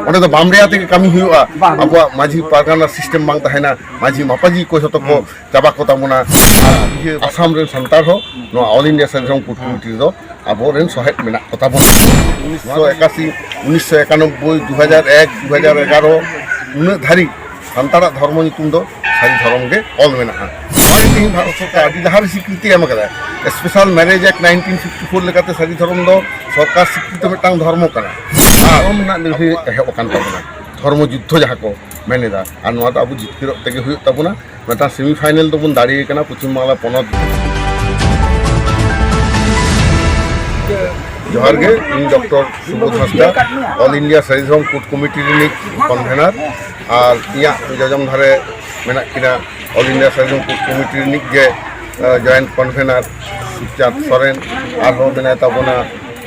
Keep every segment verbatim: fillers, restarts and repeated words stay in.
ᱚᱸᱰᱮ ᱫᱚ ᱵᱟᱢ ᱨᱮᱭᱟ ᱛᱮᱜᱮ ᱠᱟᱹᱢᱤ ᱦᱩᱭᱩᱜᱼᱟ᱾ ᱵᱟᱝ᱾ ᱟᱵᱚᱣᱟᱜ ᱢᱟᱹᱡᱷᱤ ᱯᱟᱨᱜᱟᱱᱟ ᱥᱤᱥᱴᱮᱢ ᱵᱟᱝ ᱛᱟᱦᱮᱱᱟ, ᱢᱟᱹᱡᱷᱤ ᱢᱟᱯᱟᱡᱷᱤ ᱠᱚ ᱡᱷᱚᱛᱚ ᱠᱚ ᱪᱟᱵᱟ ᱠᱚ ᱛᱟᱵᱚᱱᱟ᱾ ᱟᱨ ᱤᱭᱟᱹ ᱟᱥᱟᱢ ᱨᱮᱱ ᱥᱟᱱᱛᱟᱲ ᱦᱚᱸ ᱱᱚᱣᱟ ᱚᱞ ᱤᱱᱰᱤᱭᱟ ᱥᱟᱨᱤ ᱫᱷᱚᱨᱚᱢ ᱠᱳᱰ ᱠᱚᱢᱤᱴᱤ ᱨᱮᱫᱚ ᱟᱵᱚᱨᱮᱱ ᱥᱚᱦᱮᱫ ᱢᱮᱱᱟᱜ ᱠᱚ ᱛᱟᱵᱚᱱᱟ᱾ ᱩᱱᱤᱥᱥᱚ ᱮᱠᱟᱥᱤ, ᱩᱱᱤᱥᱥᱚ ᱮᱠᱟᱱᱚᱵᱵᱳᱭ, ᱫᱩ ᱦᱟᱡᱟᱨ ᱮᱠ, ᱫᱩ ᱦᱟᱡᱟᱨ ᱮᱜᱟᱨᱚ, ᱩᱱᱟᱹᱜ ᱫᱷᱟᱹᱨᱤᱡ ᱥᱟᱱᱛᱟᱲᱟᱜ ᱫᱷᱚᱨᱢᱚ ᱧᱩᱛᱩᱢ ᱫᱚ ᱥᱟᱹᱨᱤ ᱫᱷᱚᱨᱚᱢ ᱜᱮ ᱚᱞ ᱢᱮᱱᱟᱜᱼᱟ᱾ ᱱᱚᱣᱟ ᱜᱮ ᱛᱮᱦᱮᱧ ᱵᱷᱟᱨᱚᱛ ᱥᱚᱨᱠᱟᱨ ᱟᱹᱰᱤ ᱞᱟᱦᱟ ᱨᱮ ᱥᱤᱠᱨᱤᱛᱤ ᱮᱢ ᱟᱠᱟᱫᱟ᱾ Special marriage act nineteen fifty four ᱞᱮᱠᱟᱛᱮ ᱥᱟᱹᱨᱤ ᱫᱷᱚᱨᱚᱢ ᱫᱚ ᱥᱚᱨᱠᱟᱨ ᱥᱤᱠᱨᱤᱛᱤ ᱢᱤᱫᱴᱟᱝ ᱫᱷᱚᱨᱢᱚ ᱠᱟᱱᱟ᱾ ᱟᱨ ᱫᱷᱚᱨᱚᱢ ᱨᱮᱱᱟᱜ ᱞᱟᱹᱲᱦᱟᱹᱭ ᱮᱦᱚᱵ ᱟᱠᱟᱱ ᱛᱟᱵᱚᱱᱟ, ᱫᱷᱚᱨᱢᱚ ᱡᱩᱫᱽᱫᱷᱚ ᱡᱟᱦᱟᱸ ᱠᱚ ᱢᱮᱱ ᱮᱫᱟ, ᱟᱨ ᱱᱚᱣᱟ ᱫᱚ ᱟᱵᱚ ᱡᱤᱛᱠᱟᱹᱨᱚᱜ ᱛᱮᱜᱮ ᱦᱩᱭᱩᱜ ᱛᱟᱵᱚᱱᱟ᱾ ᱢᱤᱫᱴᱟᱝ ᱥᱮᱢᱤ ᱯᱷᱟᱭᱱᱮᱞ ᱫᱚᱵᱚᱱ ᱫᱟᱲᱮᱭ ᱠᱟᱱᱟ ᱯᱚᱪᱷᱤᱢ ᱵᱟᱝᱞᱟ ᱯᱚᱱᱚᱛ᱾ ᱡᱚᱦᱟᱨ ᱜᱮ, ᱤᱧ ᱰᱚᱠᱴᱚᱨ ᱥᱩᱵᱳᱫᱷ ᱦᱟᱸᱥᱫᱟ, ᱚᱞ ᱤᱱᱰᱤᱭᱟ ᱥᱟᱹᱨᱤ ᱫᱷᱚᱨᱚᱢ ᱠᱳᱰ ᱠᱚᱢᱤᱴᱤ ᱨᱤᱱᱤᱡ ᱠᱚᱱᱵᱷᱮᱱᱟᱨ, ᱟᱨ ᱤᱧᱟᱹᱜ ᱡᱚᱡᱚᱢ ᱫᱷᱟᱨᱮ ᱢᱮᱱᱟᱜ ᱠᱤᱱᱟ ᱚᱞ ᱤᱱᱰᱤᱭᱟ ᱥᱟᱹᱨᱤ ᱫᱷᱚᱨᱚᱢ ᱠᱳᱰ ᱠᱚᱢᱤᱴᱤ ᱨᱤᱱᱤᱡ ᱜᱮ, ᱟᱸ, ᱡᱚᱭᱮᱱᱴ ᱠᱚᱱᱵᱷᱮᱱᱟᱨ ᱥᱩᱠᱪᱟᱸᱫᱽ ᱥᱚᱨᱮᱱ, ᱟᱨᱦᱚᱸ ᱢᱮᱱᱟᱭ ᱛᱟᱵᱚᱱᱟ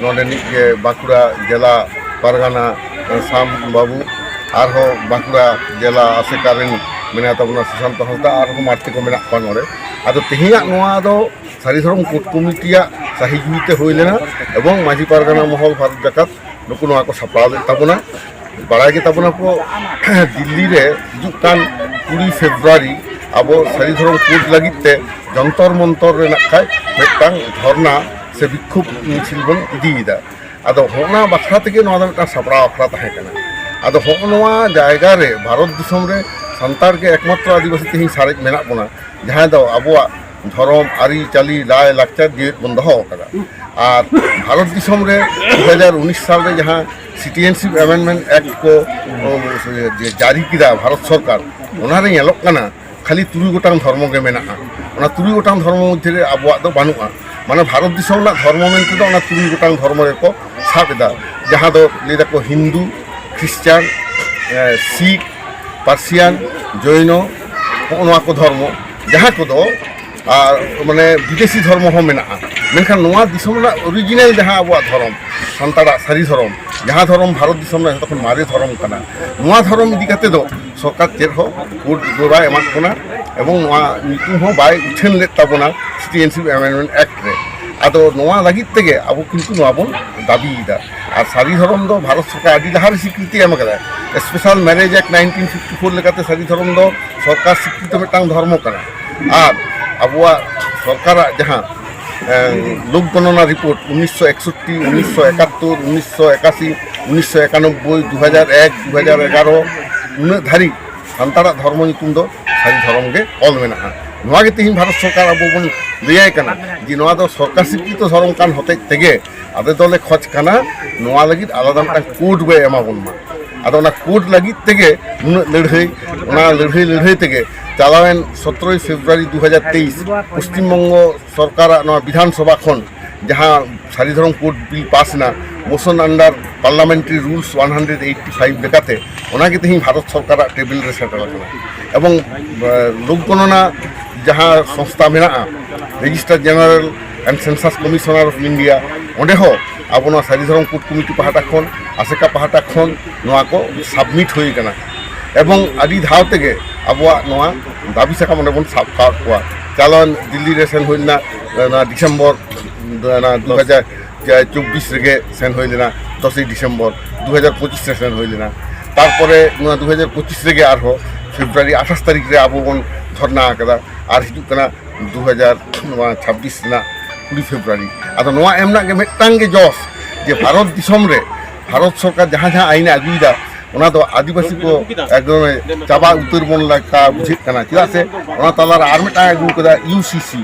ᱱᱚᱰᱮᱱᱤᱡ ᱜᱮ ᱵᱟᱸᱠᱩᱲᱟ ᱡᱮᱞᱟ ᱯᱟᱨᱜᱟᱱᱟ, ᱟᱸ, ᱥᱟᱢ ᱵᱟᱹᱵᱩ, ᱟᱨᱦᱚᱸ ᱵᱟᱸᱠᱩᱲᱟ ᱡᱮᱞᱟ ᱟᱥᱮᱠᱟ ᱨᱮᱱ ᱢᱮᱱᱟᱭ ᱛᱟᱵᱚᱱᱟ ᱥᱩᱥᱟᱱᱛᱚ ᱦᱟᱸᱥᱫᱟ, ᱟᱨᱦᱚᱸ ᱢᱟᱹᱨᱛᱤ ᱠᱚ ᱢᱮᱱᱟᱜ ᱠᱚᱣᱟ ᱱᱚᱰᱮ᱾ ᱟᱫᱚ ᱛᱮᱦᱮᱧᱟᱜ ᱱᱚᱣᱟ ᱫᱚ ᱥᱟᱹᱨᱤ ᱫᱷᱚᱨᱚᱢ ᱠᱳᱰ ᱠᱚᱢᱤᱴᱤᱭᱟᱜ ᱥᱟᱹᱦᱤ ᱡᱩᱦᱤᱛᱮ ᱦᱩᱭ ᱞᱮᱱᱟ, ᱮᱵᱚᱝ ᱢᱟᱹᱡᱷᱤ ᱯᱟᱨᱜᱟᱱᱟ ᱢᱚᱦᱚᱞ ᱵᱷᱟᱨᱚᱛ ᱡᱟᱠᱟᱛ ᱱᱩᱠᱩ ᱱᱚᱣᱟ ᱠᱚ ᱥᱟᱯᱲᱟᱣ ᱞᱮᱫ ᱛᱟᱵᱚᱱᱟ᱾ ᱵᱟᱲᱟᱭ ᱜᱮ ᱛᱟᱵᱚᱱᱟ ᱠᱚ, ᱫᱤᱞᱞᱤ ᱨᱮ ᱦᱤᱡᱩᱜ ᱠᱟᱱ ᱠᱩᱲᱤ ᱯᱷᱮᱵᱽᱨᱩᱣᱟᱨᱤ ᱟᱵᱚ ᱥᱟᱹᱨᱤ ᱫᱷᱚᱨᱚᱢ ᱠᱳᱰ ᱞᱟᱹᱜᱤᱫ ᱛᱮ ᱡᱚᱱᱛᱚᱨ ᱢᱚᱱᱛᱚᱨ ᱨᱮ ᱱᱟᱜ ᱠᱷᱟᱡ ᱢᱤᱫᱴᱟᱝ ᱫᱷᱚᱨᱱᱟ ᱥᱮ ᱵᱤᱠᱠᱷᱳᱵ ᱢᱤᱪᱷᱤᱞ ᱵᱚᱱ ᱤᱫᱤᱭᱮᱫᱟ᱾ ᱟᱫᱚ ᱦᱚᱸᱜᱼᱱᱟ ᱵᱟᱠᱷᱨᱟ ᱛᱮᱜᱮ ᱱᱚᱣᱟ ᱫᱚ ᱢᱤᱫᱴᱟᱝ ᱥᱟᱯᱲᱟᱣ ᱟᱠᱷᱲᱟ ᱛᱟᱦᱮᱸ ᱠᱟᱱᱟ᱾ ᱟᱫᱚ ᱦᱚᱸᱜᱼᱚ ᱱᱚᱣᱟ ᱡᱟᱭᱜᱟ ᱨᱮ ᱵᱷᱟᱨᱚᱛ ᱫᱤᱥᱚᱢ ᱨᱮ ᱥᱟᱱᱛᱟᱲ ᱜᱮ ᱮᱠᱢᱟᱛᱨᱚ ᱟᱹᱫᱤᱵᱟᱹᱥᱤ ᱛᱮᱦᱮᱧ ᱥᱟᱨᱮᱡ ᱢᱮᱱᱟᱜ ᱵᱚᱱᱟ, ᱡᱟᱦᱟᱸᱭ ᱫᱚ ᱟᱵᱚᱣᱟᱜ ᱫᱷᱚᱨᱚᱢ, ᱟᱹᱨᱤᱪᱟᱹᱞᱤ, ᱞᱟᱭ ᱞᱟᱠᱪᱟᱨ ᱡᱤᱣᱮᱫ ᱵᱚᱱ ᱫᱚᱦᱚ ᱟᱠᱟᱫᱟ᱾ ᱟᱨ ᱵᱷᱟᱨᱚᱛ ᱫᱤᱥᱚᱢ ᱨᱮ ᱫᱩ ᱦᱟᱡᱟᱨ ᱩᱱᱤᱥ ᱥᱟᱞ ᱨᱮ ᱡᱟᱦᱟᱸ ᱥᱤᱴᱤᱡᱮᱱᱥᱤᱯ ᱟᱢᱮᱱᱰᱢᱮᱱᱴ ᱮᱠᱴ ᱠᱚ, ᱚ, ᱡᱟᱹᱨᱤ ᱠᱮᱫᱟ ᱵᱷᱟᱨᱚᱛ ᱥᱚᱨᱠᱟᱨ, ᱚᱱᱟ ᱨᱮ ᱧᱮᱞᱚᱜ ᱠᱟᱱᱟ ᱠᱷᱟᱹᱞᱤ ᱛᱩᱨᱩᱭ ᱜᱚᱴᱟᱝ ᱫᱷᱚᱨᱢᱚ ᱜᱮ ᱢᱮᱱᱟᱜᱼᱟ᱾ ᱚᱱᱟ ᱛᱩᱨᱩᱭ ᱜᱚᱴᱟᱝ ᱫᱷᱚᱨᱢᱚ ᱢᱚᱫᱽᱫᱷᱮ ᱨᱮ ᱟᱵᱚᱣᱟᱜ ᱫᱚ ᱵᱟᱹᱱᱩᱜᱼᱟ᱾ ᱢᱟᱱᱮ ᱵᱷᱟᱨᱚᱛ ᱫᱤᱥᱚᱢ ᱨᱮᱱᱟᱜ ᱫᱷᱚᱨᱢᱚ ᱢᱮᱱᱛᱮ ᱫᱚ ᱚᱱᱟ ᱛᱩᱨᱩᱭ ᱜᱚᱴᱟᱝ ᱫᱷᱚᱨᱢᱚ ᱜᱮᱠᱚ ᱥᱟᱵ ᱮᱫᱟ, ᱡᱟᱦᱟᱸ ᱫᱚ ᱞᱟᱹᱭ ᱫᱟᱠᱚ ᱦᱤᱱᱫᱩ, ᱠᱷᱨᱤᱥᱪᱟᱱ, ᱮ, ᱥᱤᱠᱷ, ᱯᱟᱨᱥᱤᱭᱟᱱ, ᱡᱚᱭᱱᱚ, ᱦᱚᱸᱜᱼᱚ ᱱᱚᱣᱟ ᱠᱚ ᱫᱷᱚᱨᱢᱚ, ᱡᱟᱦᱟᱸ ᱠᱚᱫᱚ ᱟᱨ ᱢᱟᱱᱮ ᱵᱤᱫᱮᱥᱤ ᱫᱷᱚᱨᱢᱚ ᱦᱚᱸ ᱢᱮᱱᱟᱜᱼᱟ᱾ ᱢᱮᱱᱠᱷᱟᱱ ᱱᱚᱣᱟ ᱫᱤᱥᱚᱢ ᱨᱮᱱᱟᱜ ᱚᱨᱤᱡᱤᱱᱟᱞ ᱡᱟᱦᱟᱸ ᱟᱵᱚᱣᱟᱜ ᱫᱷᱚᱨᱚᱢ, ᱥᱟᱱᱛᱟᱲᱟᱜ ᱥᱟᱹᱨᱤ ᱫᱷᱚᱨᱚᱢ, ᱡᱟᱦᱟᱸ ᱫᱷᱚᱨᱚᱢ ᱵᱷᱟᱨᱚᱛ ᱫᱤᱥᱚᱢ ᱨᱮᱱᱟᱜ ᱡᱷᱚᱛᱚ ᱠᱷᱚᱱ ᱢᱟᱨᱮ ᱫᱷᱚᱨᱚᱢ ᱠᱟᱱᱟ, ᱱᱚᱣᱟ ᱫᱷᱚᱨᱚᱢ ᱤᱫᱤ ᱠᱟᱛᱮ ᱫᱚ ᱥᱚᱨᱠᱟᱨ ᱪᱮᱫ ᱦᱚᱸ ᱠᱳᱰ ᱫᱚ ᱵᱟᱭ ᱮᱢᱟᱜ ᱵᱚᱱᱟ᱾ ᱮᱵᱚᱝ ᱱᱚᱣᱟ ᱧᱩᱛᱩᱢ ᱦᱚᱸ ᱵᱟᱭ ᱩᱪᱷᱟᱹᱱ ᱞᱮᱫ ᱛᱟᱵᱚᱱᱟ ᱥᱤᱴᱤᱡᱮᱱᱥᱤᱯ ᱟᱢᱮᱱᱰᱢᱮᱱᱴ ᱮᱠᱴ ᱨᱮ᱾ ᱟᱫᱚ ᱱᱚᱣᱟ ᱞᱟᱹᱜᱤᱫ ᱛᱮᱜᱮ ᱟᱵᱚ ᱠᱤᱱᱛᱩ ᱱᱚᱣᱟ ᱵᱚᱱ ᱫᱟᱹᱵᱤᱭᱮᱫᱟ᱾ ᱟᱨ ᱥᱟᱹᱨᱤ ᱫᱷᱚᱨᱚᱢ ᱫᱚ ᱵᱷᱟᱨᱚᱛ ᱥᱚᱨᱠᱟᱨ ᱟᱹᱰᱤ ᱞᱟᱦᱟ ᱨᱮ ᱥᱤᱠᱨᱤᱛᱤ ᱮᱢ ᱟᱠᱟᱫᱟᱭ᱾ Special marriage act nineteen fifty four ᱞᱮᱠᱟᱛᱮ ᱥᱟᱹᱨᱤ ᱫᱷᱚᱨᱚᱢ ᱫᱚ ᱥᱚᱨᱠᱟᱨ ᱥᱤᱠᱨᱤᱛᱤ ᱢᱤᱫᱴᱟᱝ ᱫᱷᱚᱨᱢᱚ ᱠᱟᱱᱟ᱾ ᱟᱨ ᱟᱵᱚᱣᱟᱜ ᱥᱚᱨᱠᱟᱨᱟᱜ ᱡᱟᱦᱟᱸ ᱞᱳᱠ ᱜᱚᱱᱚᱱᱟ ᱨᱤᱯᱳᱨᱴ ᱩᱱᱤᱥᱥᱚ ᱮᱠᱥᱚᱴᱴᱤ, ᱩᱱᱤᱥᱥᱚ ᱮᱠᱟᱛᱛᱳᱨ, ᱩᱱᱤᱥᱥᱚ ᱮᱠᱟᱥᱤ, ᱩᱱᱤᱥᱥᱚ ᱮᱠᱟᱱᱚᱵᱵᱳᱭ, ᱫᱩ ᱦᱟᱡᱟᱨ ᱮᱠ, ᱫᱩ ᱦᱟᱡᱟᱨ ᱮᱜᱟᱨᱚ, ᱩᱱᱟᱹᱜ ᱫᱷᱟᱹᱨᱤᱡ ᱥᱟᱱᱛᱟᱲᱟᱜ ᱫᱷᱚᱨᱢᱚ ᱧᱩᱛᱩᱢ ᱫᱚ ᱥᱟᱹᱨᱤ ᱫᱷᱚᱨᱚᱢ ᱜᱮ ᱚᱞ ᱢᱮᱱᱟᱜᱼᱟ᱾ ᱱᱚᱣᱟ ᱜᱮ ᱛᱮᱦᱮᱧ ᱵᱷᱟᱨᱚᱛ ᱥᱚᱨᱠᱟᱨ ᱟᱵᱚ ᱵᱚᱱ ᱞᱟᱹᱭᱟᱭ ᱠᱟᱱᱟ ᱡᱮ ᱱᱚᱣᱟ ᱫᱚ ᱥᱚᱨᱠᱟᱨ ᱥᱤᱠᱨᱤᱛᱤ ᱫᱷᱚᱨᱚᱢ ᱠᱟᱱ ᱦᱚᱛᱮᱡ ᱛᱮᱜᱮ ᱟᱞᱮ ᱫᱚᱞᱮ ᱠᱷᱚᱡᱽ ᱠᱟᱱᱟ ᱱᱚᱣᱟ ᱞᱟᱹᱜᱤᱫ ᱟᱞᱟᱫᱟ ᱢᱤᱫᱴᱟᱝ ᱠᱳᱰ ᱵᱚ ᱮᱢᱟ ᱵᱚᱱ ᱢᱟ᱾ ᱟᱫᱚ ᱚᱱᱟ ᱠᱳᱰ ᱞᱟᱹᱜᱤᱫ ᱛᱮᱜᱮ ᱱᱩᱱᱟᱹᱜ ᱞᱟᱹᱲᱦᱟᱹᱭ, ᱚᱱᱟ ᱞᱟᱹᱲᱦᱟᱹᱭ ᱞᱟᱹᱲᱦᱟᱹᱭ ᱛᱮᱜᱮ ᱪᱟᱞᱟᱣᱮᱱ ᱥᱚᱛᱨᱚᱭ ᱯᱷᱮᱵᱽᱨᱩᱣᱟᱨᱤ ᱫᱩ ᱦᱟᱡᱟᱨ ᱛᱮᱭᱤᱥ ᱯᱚᱥᱪᱤᱢ ᱵᱚᱝᱜᱚ ᱥᱚᱨᱠᱟᱨᱟᱜ ᱱᱚᱣᱟ ᱵᱤᱫᱷᱟᱱ ᱥᱚᱵᱷᱟ ᱠᱷᱚᱱ ᱡᱟᱦᱟᱸ ᱥᱟᱹᱨᱤ ᱫᱷᱚᱨᱚᱢ ᱠᱳᱰ ᱵᱤᱞ ᱯᱟᱥ ᱮᱱᱟ, motion under parliamentary rules one hundred eighty five ᱞᱮᱠᱟᱛᱮ, ᱚᱱᱟᱜᱮ ᱛᱮᱦᱮᱧ ᱵᱷᱟᱨᱚᱛ ᱥᱚᱨᱠᱟᱨᱟᱜ ᱴᱮᱵᱤᱞ ᱨᱮ ᱥᱮᱴᱮᱨ ᱟᱠᱟᱱᱟ᱾ ᱮᱵᱚᱝ ᱞᱳᱠ ᱜᱚᱱᱚᱱᱟ ᱡᱟᱦᱟᱸ ᱥᱚᱝᱥᱛᱷᱟ ᱢᱮᱱᱟᱜᱼᱟ, registrar general and census commissioner of India, ᱚᱸᱰᱮ ᱦᱚᱸ ᱟᱵᱚ ᱱᱚᱣᱟ ᱥᱟᱹᱨᱤ ᱫᱷᱚᱨᱚᱢ ᱠᱳᱰ ᱠᱚᱢᱤᱴᱤ ᱯᱟᱦᱴᱟ ᱠᱷᱚᱱ, ᱟᱥᱮᱠᱟ ᱯᱟᱦᱴᱟ ᱠᱷᱚᱱ ᱱᱚᱣᱟ ᱠᱚ ᱥᱟᱵᱢᱤᱴ ᱦᱩᱭ ᱟᱠᱟᱱᱟ᱾ ᱮᱵᱚᱝ ᱟᱹᱰᱤ ᱫᱷᱟᱣ ᱛᱮᱜᱮ ᱟᱵᱚᱣᱟᱜ ᱱᱚᱣᱟ ᱫᱟᱹᱵᱤ ᱥᱟᱠᱟᱢ ᱚᱸᱰᱮ ᱵᱚᱱ ᱥᱟᱵ ᱟᱠᱟᱫ ᱠᱚᱣᱟ᱾ ᱪᱟᱞᱟᱣᱮᱱ ᱫᱤᱞᱞᱤ ᱨᱮ ᱥᱮᱱ ᱦᱩᱭ ᱞᱮᱱᱟ, ᱚᱱᱟ ᱰᱤᱥᱮᱢᱵᱚᱨ ᱚᱱᱟ ᱫᱩ ᱦᱟᱡᱟᱨ ᱪᱚᱵᱵᱤᱥ ᱨᱮᱜᱮ ᱥᱮᱱ ᱦᱩᱭ ᱞᱮᱱᱟ, ᱫᱚᱥᱮᱭ ᱰᱤᱥᱮᱢᱵᱚᱨ ᱫᱩ ᱦᱟᱡᱟᱨ ᱯᱚᱸᱪᱤᱥ ᱨᱮ ᱥᱮᱱ ᱦᱩᱭ ᱞᱮᱱᱟ᱾ ᱛᱟᱨᱯᱚᱨᱮ ᱱᱚᱣᱟ ᱫᱩ ᱦᱟᱡᱟᱨ ᱯᱚᱸᱪᱤᱥ ᱨᱮᱜᱮ ᱟᱨᱦᱚᱸ ᱯᱷᱮᱵᱽᱨᱩᱣᱟᱨᱤ ᱟᱴᱷᱟᱥ ᱛᱟᱹᱨᱤᱠᱷ ᱨᱮ ᱟᱵᱚ ᱵᱚᱱ ᱫᱷᱚᱨᱱᱟ ᱟᱠᱟᱫᱟ᱾ ᱟᱨ ᱦᱤᱡᱩᱜ ᱠᱟᱱᱟ ᱫᱩ ᱦᱟᱡᱟᱨ ᱱᱚᱣᱟ ᱪᱷᱟᱵᱵᱤᱥ ᱨᱮᱱᱟᱜ ᱠᱩᱲᱤ ᱯᱷᱮᱵᱽᱨᱩᱣᱟᱨᱤ᱾ ᱟᱫᱚ ᱱᱚᱣᱟ ᱮᱢ ᱨᱮᱱᱟᱜ ᱜᱮ ᱢᱤᱫᱴᱟᱝ ᱜᱮ ᱡᱚᱥ ᱡᱮ ᱵᱷᱟᱨᱚᱛ ᱫᱤᱥᱚᱢ ᱨᱮ ᱵᱷᱟᱨᱚᱛ ᱥᱚᱨᱠᱟᱨ ᱡᱟᱦᱟᱸ ᱡᱟᱦᱟᱸ ᱟᱭᱤᱱᱮ ᱟᱹᱜᱩᱭᱮᱫᱟ, ᱚᱱᱟ ᱫᱚ ᱟᱹᱫᱤᱵᱟᱹᱥᱤ ᱠᱚ ᱮᱠᱫᱚᱢ ᱪᱟᱵᱟ ᱩᱛᱟᱹᱨ ᱵᱚᱱ ᱞᱮᱠᱟ ᱵᱩᱡᱷᱟᱹᱜ ᱠᱟᱱᱟ᱾ ᱪᱮᱫᱟᱜ ᱥᱮ ᱚᱱᱟ ᱛᱟᱞᱟᱨᱮ ᱟᱨ ᱢᱤᱫᱴᱟᱝ ᱟᱹᱜᱩ ᱠᱟᱫᱟ, ᱤᱭᱩ ᱥᱤ ᱥᱤ,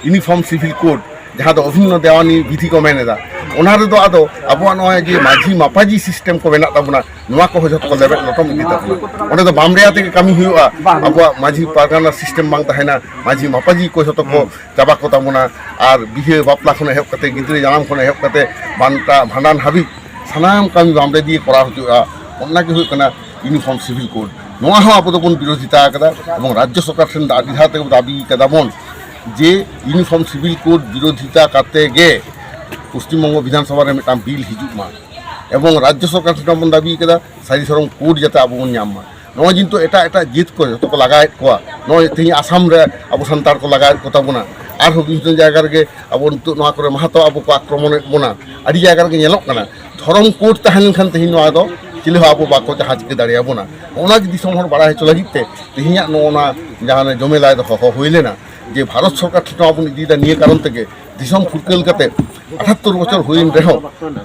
ᱤᱭᱩᱱᱤᱯᱷᱚᱨᱢ ᱥᱤᱵᱷᱤᱞ ᱠᱳᱰ, ᱡᱟᱦᱟᱸ ᱫᱚ ᱚᱵᱷᱤᱱᱱᱚ ᱫᱮᱣᱟᱱᱤ ᱵᱤᱫᱷᱤ ᱠᱚ ᱢᱮᱱ ᱮᱫᱟ, ᱚᱱᱟ ᱨᱮᱫᱚ ᱟᱫᱚ ᱟᱵᱚᱣᱟᱜ ᱱᱚᱜᱼᱚᱭ ᱡᱮ ᱢᱟᱹᱡᱷᱤ ᱢᱟᱯᱟᱡᱤ ᱥᱤᱥᱴᱮᱢ ᱠᱚ ᱢᱮᱱᱟᱜ ᱛᱟᱵᱚᱱᱟ, ᱱᱚᱣᱟ ᱠᱚᱦᱚᱸ ᱡᱷᱚᱛᱚ ᱠᱚ ᱞᱮᱵᱮᱫ ᱞᱚᱴᱚᱢ ᱤᱫᱤ ᱛᱟᱵᱚᱱᱟ᱾ ᱚᱸᱰᱮ ᱫᱚ ᱵᱟᱢᱲᱮᱭᱟ ᱛᱮᱜᱮ ᱠᱟᱹᱢᱤ ᱦᱩᱭᱩᱜᱼᱟ᱾ ᱟᱵᱚᱣᱟᱜ ᱢᱟᱹᱡᱷᱤ ᱯᱟᱨᱜᱟᱱᱟ ᱥᱤᱥᱴᱮᱢ ᱵᱟᱝ ᱛᱟᱦᱮᱱᱟ, ᱢᱟᱹᱡᱷᱤ ᱢᱟᱯᱟᱡᱤ ᱠᱚ ᱡᱷᱚᱛᱚ ᱠᱚ ᱪᱟᱵᱟ ᱠᱚ ᱛᱟᱵᱚᱱᱟ᱾ ᱟᱨ ᱵᱤᱦᱟᱹ ᱵᱟᱯᱞᱟ ᱠᱷᱚᱱ ᱮᱦᱚᱵ ᱠᱟᱛᱮ, ᱜᱤᱫᱽᱨᱟᱹ ᱡᱟᱱᱟᱢ ᱠᱷᱚᱱ ᱮᱦᱚᱵ ᱠᱟᱛᱮ, ᱵᱟᱱᱴᱟ ᱵᱷᱟᱸᱰᱟᱱ ᱦᱟᱹᱵᱤᱡ ᱥᱟᱱᱟᱢ ᱠᱟᱹᱢᱤ ᱵᱟᱢᱲᱮ ᱫᱤᱭᱮ ᱠᱚᱨᱟᱣ ᱦᱚᱪᱚᱜᱼᱟ᱾ ᱚᱱᱟ ᱜᱮ ᱦᱩᱭᱩᱜ ᱠᱟᱱᱟ ᱤᱭᱩᱱᱤᱯᱷᱚᱨᱢ ᱥᱤᱵᱷᱤᱞ ᱠᱳᱰ᱾ ᱱᱚᱣᱟ ᱦᱚᱸ ᱟᱵᱚ ᱫᱚᱵᱚᱱ ᱵᱤᱨᱳᱫᱷᱤᱛᱟ ᱟᱠᱟᱫᱟ ᱮᱵᱚᱝ ᱨᱟᱡᱽᱡᱚ ᱥᱚᱨᱠᱟᱨ ᱴᱷᱮᱱ ᱫᱚ ᱟᱹᱰᱤ ᱫᱷᱟᱣ ᱛᱮᱵᱚᱱ ᱫᱟᱹᱵᱤ ᱠᱟᱫᱟ ᱵᱚᱱ ᱡᱮ ᱤᱭᱩᱱᱤᱯᱷᱚᱨᱢ ᱥᱤᱵᱷᱤᱞ ᱠᱳᱰ ᱵᱤᱨᱳᱫᱷᱤᱛᱟ ᱠᱟᱛᱮ ᱜᱮ ᱯᱚᱥᱪᱤᱢ ᱵᱚᱝᱜᱚ ᱵᱤᱫᱷᱟᱱ ᱥᱚᱵᱷᱟ ᱨᱮ ᱢᱤᱫᱴᱟᱝ ᱵᱤᱞ ᱦᱤᱡᱩᱜ ᱢᱟ᱾ ᱮᱵᱚᱝ ᱨᱟᱡᱽᱡᱚ ᱥᱚᱨᱠᱟᱨ ᱴᱷᱮᱱ ᱵᱚᱱ ᱫᱟᱹᱵᱤ ᱠᱟᱫᱟ ᱥᱟᱹᱨᱤ ᱫᱷᱚᱨᱚᱢ ᱠᱳᱰ ᱡᱟᱛᱮ ᱟᱵᱚ ᱵᱚᱱ ᱧᱟᱢ ᱢᱟ᱾ ᱱᱚᱜᱼᱚᱭ ᱠᱤᱱᱛᱩ ᱮᱴᱟᱜ ᱮᱴᱟᱜ ᱡᱟᱹᱛ ᱠᱚ ᱡᱚᱛᱚ ᱠᱚ ᱞᱟᱜᱟᱭᱮᱫ ᱠᱚᱣᱟ, ᱱᱚᱜᱼᱚᱭ ᱛᱮᱦᱮᱧ ᱟᱥᱟᱢ ᱨᱮ ᱟᱵᱚ ᱥᱟᱱᱛᱟᱲ ᱠᱚ ᱞᱟᱜᱟᱭᱮᱫ ᱠᱚ ᱛᱟᱵᱚᱱᱟ᱾ ᱟᱨᱦᱚᱸ ᱵᱤᱵᱷᱤᱱᱱᱚ ᱡᱟᱭᱜᱟ ᱨᱮᱜᱮ ᱟᱵᱚ ᱱᱤᱛᱚᱜ ᱱᱚᱣᱟ ᱠᱚᱨᱮ ᱢᱟᱦᱟᱛᱚ ᱟᱵᱚ ᱠᱚ ᱟᱠᱨᱚᱢᱚᱱᱮᱫ ᱵᱚᱱᱟ, ᱟᱹᱰᱤ ᱡᱟᱭᱜᱟ ᱨᱮᱜᱮ ᱧᱮᱞᱚᱜ ᱠᱟᱱᱟ᱾ ᱫᱷᱚᱨᱚᱢ ᱠᱳᱰ ᱛᱟᱦᱮᱸ ᱞᱮᱱᱠᱷᱟᱱ ᱛᱮᱦᱮᱧ ᱱᱚᱣᱟ ᱫᱚ ᱪᱤᱞᱤ ᱦᱚᱸ ᱟᱵᱚ ᱵᱟᱠᱚ ᱡᱟᱦᱟᱸ ᱪᱤᱠᱟᱹ ᱫᱟᱲᱮᱭᱟᱵᱚᱱᱟ᱾ ᱚᱱᱟ ᱜᱮ ᱫᱤᱥᱚᱢ ᱦᱚᱲ ᱵᱟᱲᱟᱭ ᱦᱚᱪᱚ ᱞᱟᱹᱜᱤᱫ ᱛᱮ ᱛᱮᱦᱮᱧᱟᱜ ᱱᱚᱜᱼᱚ ᱱᱟ ᱡᱟᱦᱟᱸ ᱡᱚᱢᱮᱞᱟᱭ ᱫᱚ ᱦᱚᱦᱚ ᱦᱩᱭ ᱞᱮᱱᱟ, ᱡᱮ ᱵᱷᱟᱨᱚᱛ ᱥᱚᱨᱠᱟᱨ ᱴᱷᱮᱱ ᱱᱚᱣᱟ ᱵᱚᱱ ᱤᱫᱤᱭᱮᱫᱟ᱾ ᱱᱤᱭᱟᱹ ᱠᱟᱨᱚᱱ ᱛᱮᱜᱮ ᱫᱤᱥᱚᱢ ᱯᱷᱩᱨᱜᱟᱹᱞ ᱠᱟᱛᱮ ᱟᱴᱷᱟᱛᱛᱳᱨ ᱵᱚᱪᱷᱚᱨ ᱦᱩᱭᱮᱱ ᱨᱮᱦᱚᱸ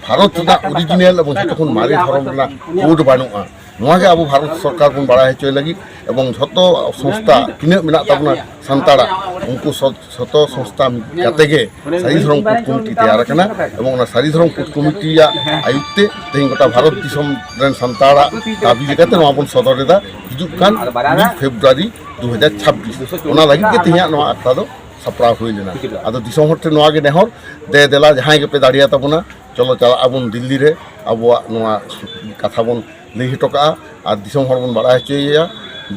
ᱵᱷᱟᱨᱚᱛ ᱨᱮᱱᱟᱜ ᱚᱨᱤᱡᱤᱱᱟᱞ ᱮᱵᱚᱝ ᱡᱷᱚᱛᱚ ᱠᱷᱚᱱ ᱢᱟᱨᱮ ᱫᱷᱚᱨᱚᱢ ᱨᱮᱱᱟᱜ ᱠᱳᱰ ᱵᱟᱹᱱᱩᱜᱼᱟ᱾ ᱱᱚᱣᱟ ᱜᱮ ᱟᱵᱚ ᱵᱷᱟᱨᱚᱛ ᱥᱚᱨᱠᱟᱨ ᱵᱚᱱ ᱵᱟᱲᱟᱭ ᱦᱚᱪᱚᱭ ᱞᱟᱹᱜᱤᱫ ᱮᱵᱚᱝ ᱡᱷᱚᱛᱚ ᱥᱚᱝᱥᱛᱷᱟ ᱛᱤᱱᱟᱹᱜ ᱢᱮᱱᱟᱜ ᱛᱟᱵᱚᱱᱟ ᱥᱟᱱᱛᱟᱲᱟᱜ, ᱩᱱᱠᱩ ᱥᱚ-, ᱡᱷᱚᱛᱚ ᱥᱚᱝᱥᱛᱷᱟ ᱢᱤᱫ ᱠᱟᱛᱮ ᱜᱮ ᱥᱟᱹᱨᱤ ᱫᱷᱚᱨᱚᱢ ᱠᱳᱰ ᱠᱚᱢᱤᱴᱤ ᱛᱮᱭᱟᱨ ᱟᱠᱟᱱᱟ ᱮᱵᱚᱝ ᱚᱱᱟ ᱥᱟᱹᱨᱤ ᱫᱷᱚᱨᱚᱢ ᱠᱳᱰ ᱠᱚᱢᱤᱴᱤᱭᱟᱜ ᱟᱭᱩᱨ ᱛᱮ ᱛᱮᱦᱮᱧ ᱜᱚᱴᱟ ᱵᱷᱟᱨᱚᱛ ᱫᱤᱥᱚᱢ ᱨᱮᱱ ᱥᱟᱱᱛᱟᱲᱟᱜ ᱫᱟᱹᱵᱤ ᱞᱮᱠᱟᱛᱮ ᱱᱚᱣᱟ ᱵᱚᱱ ᱥᱚᱫᱚᱨ ᱮᱫᱟ᱾ ᱦᱤᱡᱩᱜ ᱠᱟᱱ ᱢᱤᱫ ᱯᱷᱮᱵᱽᱨᱩᱣᱟᱨᱤ ᱫᱩ ᱦᱟᱡᱟᱨ ᱪᱷᱟᱵᱵᱤᱥ, ᱚᱱᱟ ᱞᱟᱹᱜᱤᱫ ᱜᱮ ᱛᱮᱦᱮᱧᱟᱜ ᱱᱚᱣᱟ ᱟᱠᱷᱲᱟ ᱫᱚ ᱥᱟᱯᱲᱟᱣ ᱦᱩᱭ ᱞᱮᱱᱟ᱾ ᱟᱫᱚ ᱫᱤᱥᱚᱢ ᱦᱚᱲ ᱴᱷᱮᱱ ᱱᱚᱣᱟ ᱜᱮ ᱱᱮᱦᱚᱨ, ᱫᱮ ᱫᱮᱞᱟ ᱡᱟᱦᱟᱸᱭ ᱜᱮᱯᱮ ᱫᱟᱲᱮᱭᱟ ᱛᱟᱵᱚᱱᱟ, ᱪᱚᱞᱚ ᱪᱟᱞᱟᱜ ᱟᱵᱚᱱ ᱫᱤᱞᱞᱤ ᱨᱮ, ᱟᱵᱚᱣᱟᱜ ᱱᱚᱣᱟ ᱠᱟᱛᱷᱟ ᱵᱚᱱ ᱞᱟᱹᱭ ᱦᱚᱴᱚ ᱠᱟᱜᱼᱟ ᱟᱨ ᱫᱤᱥᱚᱢ ᱦᱚᱲ ᱵᱚᱱ ᱵᱟᱲᱟᱭ ᱦᱚᱪᱚᱭᱮᱭᱟ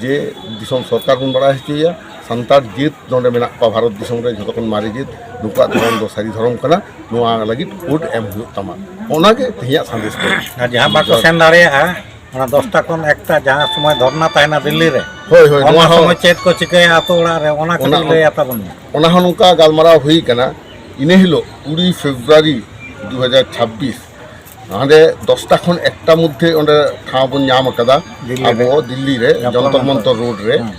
ᱡᱮ ᱫᱤᱥᱚᱢ ᱥᱚᱨᱠᱟᱨ ᱵᱚᱱ ᱵᱟᱲᱟᱭ ᱦᱚᱪᱚᱭᱮᱭᱟ ᱥᱟᱱᱛᱟᱲ ᱡᱟᱹᱛ ᱱᱚᱰᱮ ᱢᱮᱱᱟᱜ ᱠᱚᱣᱟ ᱵᱷᱟᱨᱚᱛ ᱫᱤᱥᱚᱢ ᱨᱮ ᱡᱷᱚᱛᱚ ᱠᱷᱚᱱ ᱢᱟᱨᱮ ᱡᱟᱹᱛ, ᱱᱩᱠᱩᱣᱟᱜ ᱫᱷᱚᱨᱚᱢ ᱫᱚ ᱥᱟᱹᱨᱤ ᱫᱷᱚᱨᱚᱢ ᱠᱟᱱᱟ, ᱱᱚᱣᱟ ᱞᱟᱹᱜᱤᱫ ᱠᱳᱰ ᱮᱢ ᱦᱩᱭᱩᱜ ᱛᱟᱢᱟ᱾ ᱚᱱᱟᱜᱮ ᱛᱮᱦᱮᱧᱟᱜ ᱥᱟᱸᱫᱮᱥ ᱫᱚ᱾ ᱟᱨ ᱡᱟᱦᱟᱸ ᱵᱟᱠᱚ ᱥᱮᱱ ᱫᱟᱲᱮᱭᱟᱜᱼᱟ, ᱚᱱᱟ ᱫᱚᱥᱴᱟ ᱠᱷᱚᱱ ᱮᱠᱴᱟ ᱡᱟᱦᱟᱸ ᱥᱚᱢᱚᱭ ᱫᱷᱚᱨᱱᱟ ᱛᱟᱦᱮᱱᱟ ᱫᱤᱞᱞᱤ ᱨᱮ, ᱦᱳᱭ, ᱦᱳᱭ, ᱚᱱᱟ ᱱᱚᱣᱟ ᱦᱚᱸ ᱥᱚᱢᱚᱭ ᱪᱮᱫ ᱠᱚ ᱪᱤᱠᱟᱹᱭᱟ ᱟᱛᱳ ᱚᱲᱟᱜ ᱨᱮ, ᱚᱱᱟ ᱠᱟᱹᱴᱤᱡ ᱚᱱᱟ ᱞᱟᱹᱭ ᱟᱛᱟ ᱵᱚᱱ ᱢᱮ᱾ ᱚᱱᱟ ᱦᱚᱸ ᱱᱚᱝᱠᱟ ᱜᱟᱞᱢᱟᱨᱟᱣ ᱦᱩᱭ ᱠᱟᱱᱟ᱾ ᱤᱱᱟᱹ ᱦᱤᱞᱳᱜ ᱠᱩᱲᱤ ᱯᱷᱮᱵᱽᱨᱩᱣᱟᱨᱤ ᱫᱩ ᱦᱟᱡᱟᱨ ᱪᱷᱟᱵᱵᱤᱥ, ᱦᱟᱸᱰᱮ ᱫᱚᱥᱴᱟ ᱠᱷᱚᱱ ᱮᱠᱴᱟ ᱢᱚᱫᱽᱫᱷᱮ ᱚᱸᱰᱮ ᱴᱷᱟᱶ ᱵᱚᱱ ᱧᱟᱢ ᱟᱠᱟᱫᱟ ᱫᱤᱞᱞᱤ ᱨᱮ᱾ ᱟᱵᱚ ᱫᱤᱞᱞᱤ ᱨᱮ ᱡᱚᱱᱛᱚᱨ ᱡᱚᱱᱛᱚᱨ ᱢᱚᱱᱛᱚᱨ᱾ ᱢᱚᱱᱛᱚᱨ ᱨᱳᱰ ᱨᱮ᱾ ᱦᱮᱸ᱾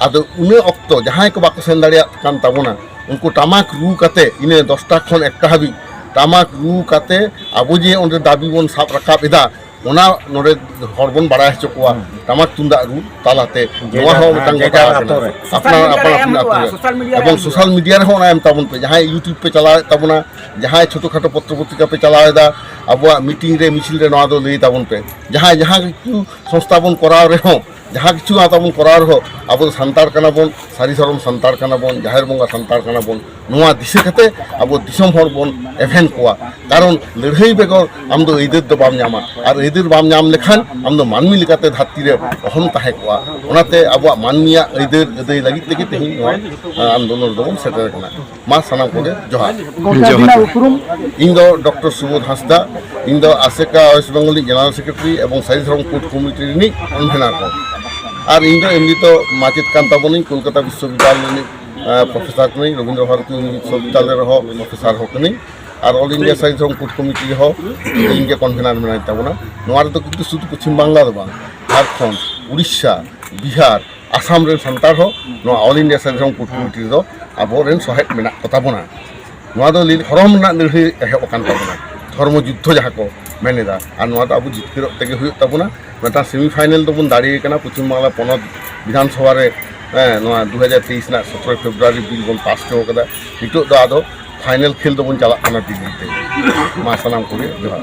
ᱟᱫᱚ ᱤᱱᱟᱹ ᱚᱠᱛᱚ ᱡᱟᱦᱟᱸᱭ ᱠᱚ ᱵᱟᱠᱚ ᱥᱮᱱ ᱫᱟᱲᱮᱭᱟᱜ ᱠᱟᱱ ᱛᱟᱵᱚᱱᱟ, ᱩᱱᱠᱩ ᱴᱟᱢᱟᱠ ᱨᱩ ᱠᱟᱛᱮ ᱤᱱᱟᱹ ᱫᱚᱥᱴᱟ ᱠᱷᱚᱱ ᱮᱠᱴᱟ ᱦᱟᱹᱵᱤᱡ ᱴᱟᱢᱟᱠ ᱨᱩ ᱠᱟᱛᱮ ᱟᱵᱚ ᱡᱮ ᱚᱸᱰᱮ ᱫᱟᱹᱵᱤ ᱵᱚᱱ ᱥᱟᱵ ᱨᱟᱠᱟᱵ ᱮᱫᱟ, ᱚᱱᱟ ᱱᱚᱰᱮ ᱦᱚᱲ ᱵᱚᱱ ᱵᱟᱲᱟᱭ ᱦᱚᱪᱚ ᱠᱚᱣᱟ᱾ ᱦᱩᱸ᱾ ᱴᱟᱢᱟᱠ ᱛᱩᱢᱫᱟᱜ ᱨᱩ ᱛᱟᱞᱟᱛᱮ᱾ ᱡᱮ ᱱᱚᱣᱟ ᱡᱟᱨ, ᱦᱚᱸ ᱦᱮᱸ, ᱢᱤᱫᱴᱟᱝ ᱡᱮ ᱠᱟᱛᱷᱟ ᱡᱟᱨ ᱠᱟᱱᱟ᱾ ᱟᱛᱳ ᱨᱮ᱾ ᱟᱯᱱᱟᱨ, ᱥᱳᱥᱟᱞ ᱢᱤᱰᱤᱭᱟ ᱨᱮ ᱟᱯᱱᱟᱨ ᱮᱢ ᱟᱹᱛᱩ ᱦᱩᱭᱩᱜᱼᱟ, ᱨᱮ᱾ ᱥᱳᱥᱟᱞ ᱢᱤᱰᱤᱭᱟ ᱨᱮ ᱮᱢ ᱮᱵᱚᱝ ᱦᱩᱭᱩᱜᱼᱟ᱾ ᱥᱳᱥᱟᱞ ᱢᱤᱰᱤᱭᱟ ᱨᱮᱦᱚᱸ ᱚᱱᱟ ᱮᱢ ᱛᱟᱵᱚᱱ ᱯᱮ᱾ ᱡᱟᱦᱟᱸᱭ YouTube ᱯᱮ ᱪᱟᱞᱟᱣᱮᱫ ᱛᱟᱵᱚᱱᱟ, ᱡᱟᱦᱟᱸᱭ ᱪᱷᱳᱴᱳ ᱠᱷᱟᱴᱳ ᱯᱚᱛᱨᱚ ᱯᱚᱛᱨᱤᱠᱟ ᱯᱮ ᱪᱟᱞᱟᱣᱮᱫᱟ, ᱟᱵᱚᱣᱟᱜ meeting ᱨᱮ, ᱢᱤᱪᱷᱤᱞ ᱨᱮ ᱱᱚᱣᱟ ᱫᱚ ᱞᱟᱹᱭ ᱛᱟᱵᱚᱱ ᱯᱮ᱾ ᱡᱟᱦᱟᱸᱭ ᱡᱟᱦᱟᱸ ᱠᱤᱪᱷᱩ ᱥᱚᱝᱥᱛᱷᱟ ᱵᱚᱱ ᱠᱚᱨᱟᱣ ᱨᱮᱦᱚᱸ, ᱡᱟᱦᱟᱸ ᱠᱤᱪᱷᱩ ᱟᱛᱟ ᱵᱚᱱ ᱠᱚᱨᱟᱣ ᱨᱮᱦᱚᱸ, ᱟᱵᱚ ᱫᱚ ᱥᱟᱱᱛᱟᱲ ᱠᱟᱱᱟ ᱵᱚᱱ, ᱥᱟᱹᱨᱤ ᱫᱷᱚᱨᱚᱢ ᱥᱟᱱᱛᱟᱲ ᱠᱟᱱᱟ ᱵᱚᱱ, ᱡᱟᱦᱮᱨ ᱵᱚᱸᱜᱟ ᱥᱟᱱᱛᱟᱲ ᱠᱟᱱᱟ ᱵᱚᱱ, ᱱᱚᱣᱟ ᱫᱤᱥᱟᱹ ᱠᱟᱛᱮ ᱟᱵᱚ ᱫᱤᱥᱚᱢ ᱦᱚᱲ ᱵᱚᱱ ᱮᱵᱷᱮᱱ ᱠᱚᱣᱟ᱾ ᱠᱟᱨᱚᱱ ᱞᱟᱹᱲᱦᱟᱹᱭ ᱵᱮᱜᱚᱨ ᱟᱢ ᱫᱚ ᱟᱹᱭᱫᱟᱹᱨ ᱫᱚ ᱵᱟᱢ ᱧᱟᱢᱟ, ᱟᱨ ᱟᱹᱭᱫᱟᱹᱨ ᱵᱟᱢ ᱧᱟᱢ ᱞᱮᱠᱷᱟᱱ ᱟᱢ ᱫᱚ ᱢᱟᱹᱱᱢᱤ ᱞᱮᱠᱟᱛᱮ ᱫᱷᱟᱹᱨᱛᱤ ᱨᱮ ᱚᱦᱚᱢ ᱛᱟᱦᱮᱸ ᱠᱚᱜᱼᱟ᱾ ᱚᱱᱟᱛᱮ ᱟᱵᱚᱣᱟᱜ ᱢᱟᱹᱱᱢᱤᱭᱟᱜ ᱟᱹᱭᱫᱟᱹᱨ ᱟᱹᱫᱟᱹᱭ ᱞᱟᱹᱜᱤᱫ ᱛᱮᱜᱮ ᱛᱮᱦᱮᱧ ᱱᱚᱣᱟ, ᱟᱸ, ᱟᱱᱫᱳᱞᱚᱱ ᱨᱮᱫᱚ ᱵᱚᱱ ᱥᱮᱴᱮᱨ ᱟᱠᱟᱱᱟ᱾ ᱢᱟ ᱥᱟᱱᱟᱢ ᱠᱚᱜᱮ ᱡᱚᱦᱟᱨ᱾ ᱜᱚᱢᱠᱮ, ᱡᱚᱦᱟᱨ᱾ ᱟᱹᱵᱤᱱᱟᱜ ᱩᱯᱨᱩᱢ? ᱤᱧ ᱫᱚ ᱰᱚᱠᱴᱚᱨ ᱥᱩᱵᱳᱫᱷ ᱦᱟᱸᱥᱫᱟ, ᱤᱧ ᱫᱚ ᱟᱥᱮᱠᱟ West Bengal ᱨᱤᱱᱤᱡ general secretary ᱮᱵᱚᱝ ᱥᱟᱹᱨᱤ ᱫᱷᱚᱨᱚᱢ ᱠᱳᱰ ᱠᱚᱢᱤᱴᱤ ᱨᱤᱱᱤᱡ convener ᱦᱚᱸ᱾ ᱟᱨ ᱤᱧ ᱫᱚ ᱮᱢᱱᱤ ᱛᱚ ᱢᱟᱪᱮᱫ ᱠᱟᱱ ᱛᱟᱵᱚᱱᱟᱹᱧ ᱠᱳᱞᱠᱟᱛᱟ ᱵᱤᱥᱥᱚᱵᱤᱫᱽᱫᱟᱞᱚᱭ ᱨᱤᱱᱤᱡ ᱯᱨᱚᱯᱷᱮᱥᱟᱨ ᱠᱟᱹᱱᱟᱹᱧ, ᱨᱚᱵᱤᱱᱫᱨᱚ ᱵᱷᱟᱨᱚᱛᱤ ᱵᱤᱥᱥᱚᱵᱤᱫᱽᱫᱟᱞᱚᱭ ᱨᱮᱦᱚᱸ ᱯᱨᱚᱯᱷᱮᱥᱟᱨ ᱦᱚᱸ ᱠᱟᱹᱱᱟᱹᱧ, ᱟᱨ ᱚᱞ ᱤᱱᱰᱤᱭᱟ ᱥᱟᱦᱤᱛ ᱥᱚᱝᱜᱚᱴᱷᱚᱱ ᱠᱚᱢᱤᱴᱤ ᱨᱮᱦᱚᱸ ᱤᱧ ᱜᱮ ᱠᱚᱱᱵᱷᱮᱱᱟᱨ ᱢᱮᱱᱟᱭ ᱛᱟᱵᱚᱱᱟ᱾ ᱱᱚᱣᱟ ᱨᱮᱫᱚ ᱠᱤᱱᱛᱩ ᱥᱩᱫᱷᱩ ᱯᱚᱪᱷᱤᱢ ᱵᱟᱝᱞᱟ ᱫᱚ ᱵᱟᱝ, ᱡᱷᱟᱲᱠᱷᱚᱸᱰ, ᱩᱲᱤᱥᱥᱟ, ᱵᱤᱦᱟᱨ, ᱟᱥᱟᱢ ᱨᱮᱱ ᱥᱟᱱᱛᱟᱲ ᱦᱚᱸ ᱱᱚᱣᱟ ᱚᱞ ᱤᱱᱰᱤᱭᱟ ᱥᱟᱦᱤᱛ ᱥᱚᱝᱜᱚᱴᱷᱚᱱ ᱠᱚᱢᱤᱴᱤ ᱨᱮᱫᱚ ᱟᱵᱚᱨᱮᱱ ᱥᱚᱦᱮᱫ ᱢᱮᱱᱟᱜ ᱠᱚᱛᱟ ᱵᱚᱱᱟ᱾ ᱱᱚᱣᱟ ᱫᱚ ᱞᱟᱹᱭ ᱫᱷᱚᱨᱚᱢ ᱨᱮᱱᱟᱜ ᱞᱟᱹᱲᱦᱟᱹᱭ ᱮᱦᱚᱵ ᱟᱠᱟᱱ ᱛᱟᱵᱚᱱᱟ, ᱫᱷᱚᱨᱢᱚ ᱡᱩᱫᱽᱫᱷᱚ ᱡᱟᱦᱟᱸ ᱠᱚ ᱢᱮᱱ ᱮᱫᱟ, ᱟᱨ ᱱᱚᱣᱟ ᱫᱚ ᱟᱵᱚ ᱡᱤᱛᱠᱟᱹᱨᱚᱜ ᱛᱮᱜᱮ ᱦᱩᱭᱩᱜ ᱛᱟᱵᱚᱱᱟ᱾ ᱢᱤᱫᱴᱟᱝ ᱥᱮᱢᱤ ᱯᱷᱟᱭᱱᱮᱞ ᱫᱚᱵᱚᱱ ᱫᱟᱲᱮ ᱟᱠᱟᱱᱟ ᱯᱚᱪᱷᱤᱢ ᱵᱟᱝᱞᱟ ᱯᱚᱱᱚᱛ ᱵᱤᱫᱷᱟᱱ ᱥᱚᱵᱷᱟ ᱨᱮ, ᱦᱮᱸ, ᱱᱚᱣᱟ ᱫᱩ ᱦᱟᱡᱟᱨ ᱛᱮᱭᱤᱥ ᱨᱮᱱᱟᱜ ᱥᱚᱛᱨᱚ ᱯᱷᱮᱵᱽᱨᱩᱣᱟᱨᱤ ᱵᱤᱞ ᱵᱚᱱ ᱯᱟᱥ ᱦᱚᱪᱚ ᱠᱟᱫᱟ᱾ ᱱᱤᱛᱚᱜ ᱫᱚ ᱟᱫᱚ ᱯᱷᱟᱭᱱᱮᱞ ᱠᱷᱮᱞ ᱫᱚᱵᱚᱱ ᱪᱟᱞᱟᱜ ᱠᱟᱱᱟ ᱫᱤᱞᱞᱤ ᱛᱮ᱾ ᱢᱟ ᱥᱟᱱᱟᱢ ᱠᱚᱜᱮ ᱡᱚᱦᱟᱨ᱾